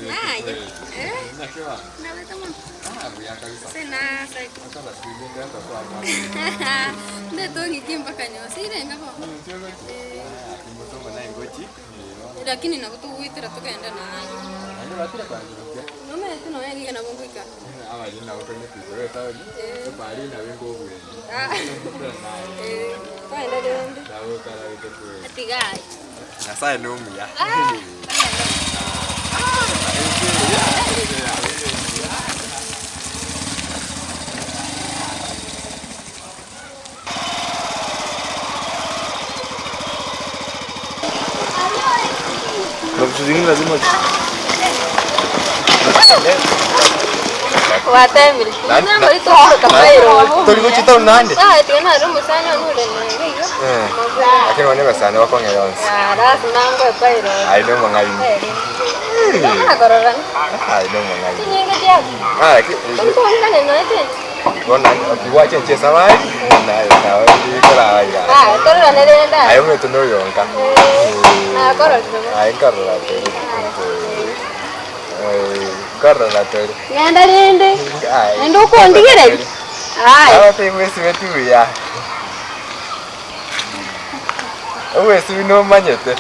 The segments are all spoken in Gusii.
Naye. Nabete mono. Ase nase. Ndete ong'ike mpaka nyosire enga bono. Lakini nabo togoetera togende naye. Nomanyete nonya niga nabo ngoika. Togende rende. Tiga aye. Nyasaye nomuya. Na vitu zingine lazima Tori gochita nande? Lakini one basani bakong'era onsi. Aye nomong'aini. Aye nomong'aini. Ah, lakini bono okigwacha enche esabari naye nawe ndikoraba iga. Aye omanyete noyonka. Aye nkarora tore. Nkarora tore. Genda rende Aye. naende okondigereria aye. Abatebi bwesibeti buya. Obwesibi nomanyete.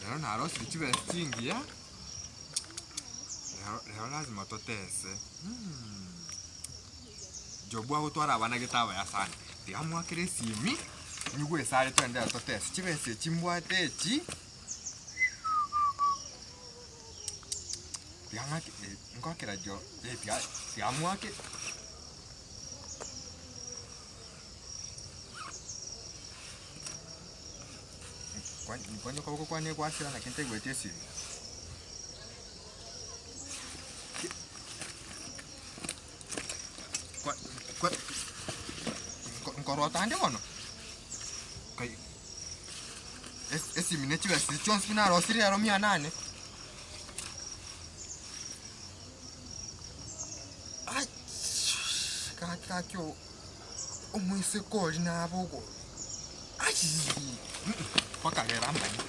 Rero narosire chibesa chingiya, rero rero lazima totese Jobu agotwara abana gete abaya sana, tiga mwakere esimi, nyigwe esare toenderere totese, chibesa echi mbwate echi. Tiga ng'ake ngoakera jo tiga tiga mwake. Kwani okoboko kwane gwasira naki ntaigweti esimi? Kwa kwa nkorota ande bono? Kai esimi ne chibesa chionsi buna narosirie ero mia nane. Ai gaki gaki omoiseke oria nabe ogo aii mpaka rero amanye.